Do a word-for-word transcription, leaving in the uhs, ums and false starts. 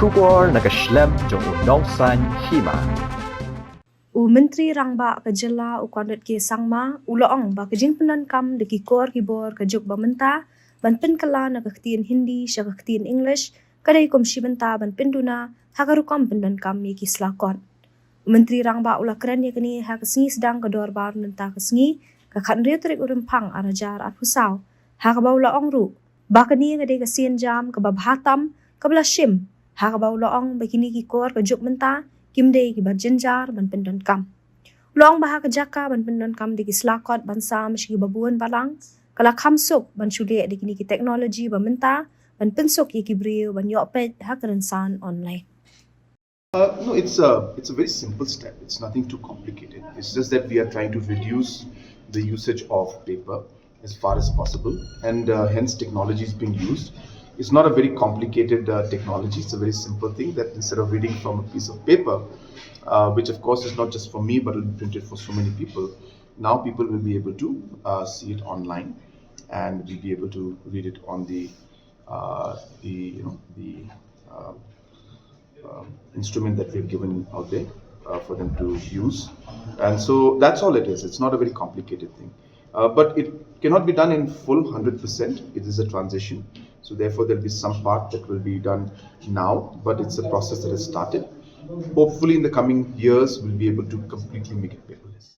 Khubor na ka shlem jong u Nongsaiñ Hima. U Myntri Rangbah ka jylla u Conrad K Sangma u la ong ba ka jingpyndonkam da ki kor ki bor ka juk ba mynta ban pynkylla na ka ktien Hindi sha ka ktien English ka dei kum shi bynta ban pynduna ha ka rukom pyndonkam ïa ki sla kot. U Myntri Rangbah u la kren ïa kane ha ka sngi sdang ka dorbar mynta ka sngi, ka khathynriew tarik u Rymphang ar hajar arphew saw, ha kaba u la ong ruh ba kane ka dei ka sienjam kaba bha tam kaba la shim, ha kaba u la ong ba kine ki kor ka juk mynta kim dei kiba jynjar ban pyndonkam. U la ong ba ha ka jaka ban pyndonkam da ki sla kot ban sam sha kiba bun balang, ka la kham suk ban shu leh da kine ki technology ba mynta ban pynsuk ïa ki briew ban ïoh peit ha ka rynsan online. Uh, no, it's a it's a very simple step. It's nothing too complicated. It's just that we are trying to reduce the usage of paper as far as possible, and uh, hence technology is being used. It's not a very complicated uh, technology. It's a very simple thing that instead of reading from a piece of paper, uh, which of course is not just for me but will be printed for so many people, now people will be able to uh, see it online, and will be able to read it on the uh, the you know the uh, um, instrument that we've given out there uh, for them to use. And so that's all it is. It's not a very complicated thing. Uh, but it cannot be done in full one hundred percent. It is a transition. So therefore, there'll be some part that will be done now, but it's a process that has started. Hopefully, in the coming years, we'll be able to completely make it paperless.